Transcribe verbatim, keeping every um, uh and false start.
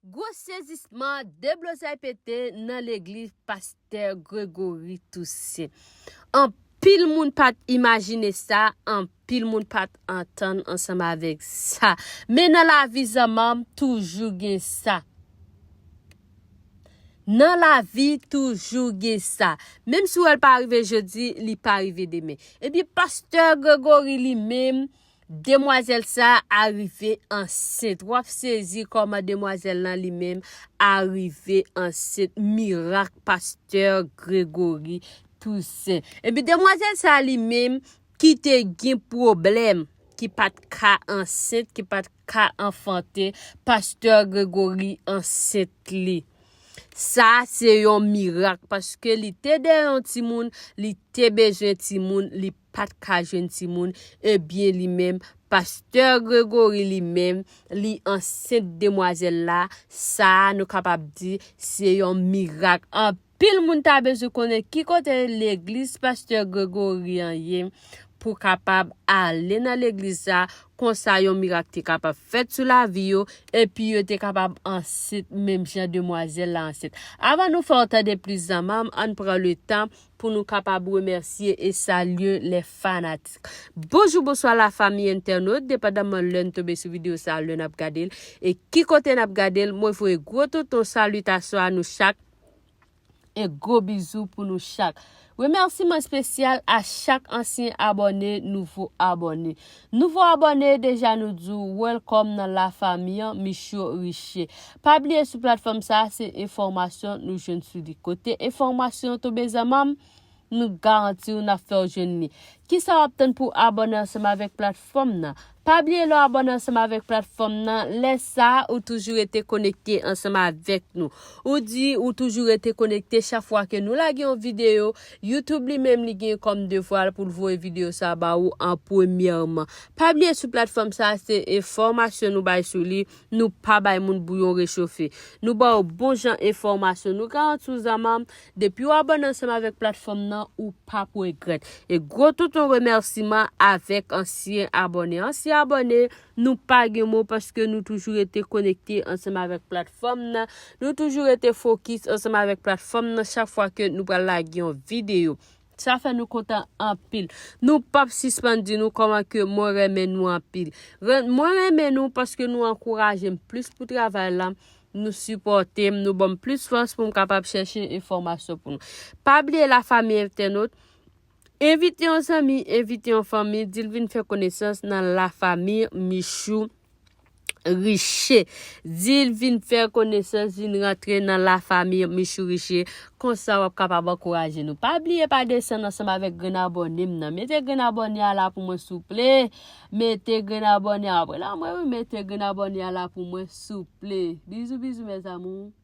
Gwo sezisman, deblozay pete nan legliz Pastè Gregory Toussaint. Anpil moun pa t imajine sa, anpil moun pa t antann ansanm avèk sa. Men nan lavi zanmanm, toujou gen sa. Nan lavi, toujou gen sa. Menm si w wè l pa rive jodi, li pa rive demen. Epi Pastè Gregory li menm, demwazèl sa a rive ansent. W ap sezi kòman demwazèl lan li menm a rive ansent. Mirak Pastè Gregory Toussaint. Epi demwazèl sa a li menm ki te gen pwoblèm, ki pa t ka ansent, ki pa t ka anfante, Pastè Gregory ansent li. Sa se yon mirak paske li te dèyè yon timoun, li te bezwen timoun, li pa t ka jwenn timoun. Ebyen li menm, Pastè Gregory li menm, li ansent demwazèl la. Sa a nou kapab di se yon mirak. Anpil moun ta bezwen konnen ki kote legliz Pastè Gregory an ye pou kapab ale nan legliz sa, konsa yon mirak te kapab fèt sou lavi yo, epi yo te kapab ansent menm jan demwazèl la ansent. Avan nou fè w tande plis zanmanm, ann pran le tan pou nou kapab remèsye e salye lè fanatik. Bonjou, bonswa la famiy entènot, depandaman lè n tonbe sou videyo sa, lè n ap gade l, e ki kote n ap gade l, mwen voye gwo tonton salitasyon a nou chak, e gwo bizou pou nou chak. Remèsiman espesyal a chak ansyen abòne, nouvo abòne. Nouvo abòne, deja nou di w welcome nan lafanmi an, Michou Riche. Pa bliye sou platfòm sa, se enfòmasyon nou jwenn sou li. Kote enfòmasyon tonbe zanmanm, nou garanti w n ap fè w jwenn li. Kisa w ap tann pou w abòne ansanm avèk platfòm nan? Pa bliye lè w abòne ansanm avèk platfòm nan, lè sa a ou toujou rete konekte ansanm avèk nou. Ou di ou toujou rete konekte chak fwa ke nou lage yon videyo, YouTube li menm li gen kòm devwa l pou l voye videyo sa a ba ou an premyèman. Pa bliye sou platfòm sa a se enfòmasyon nou bay sou li, nou pa bay moun bouyon rechofe. Nou ba w bon jan enfòmasyon, nou garanti w zanmanm, depi w abòne ansanm avèk platfòm nan, ou p ap regrèt. E gwo tonton remèsiman avèk ansyen abòne. Ansyen abòne, nou pa gen mo paske nou toujou rete konekte ansanm avèk platfòm nan. Nou toujou rete fokis ansanm avèk platfòm nan chak fwa ke nou pral lage yon videyo. Sa fè nou kontan anpil. Nou p ap sispann di nou kòman ke mwen renmen nou anpil. Ren-, mwen renmen nou paske nou ankouraje m plis pou travay la. Nou sipòte m, nou ban m plis fòs pou m kapab chèche enfòmasyon pou nou. Pa bliye lafanmi entènot, envite yon zanmi, envite yon fanmi, di l vin fè konesans nan lafanmi Michou Riche. Di l vin fè konesans, vin rantre nan lafanmi Michou Riche. Konsa w ap kapab ankouraje nou. Pa bliye pa desann ansanm avèk grenn abòne m nan. Mete grenn abòne a la pou mwen souple. Mete grenn abòne a. Apre la mwen wi, mete grenn abòne a la pou mwen souple. Bizou bizou mes amours.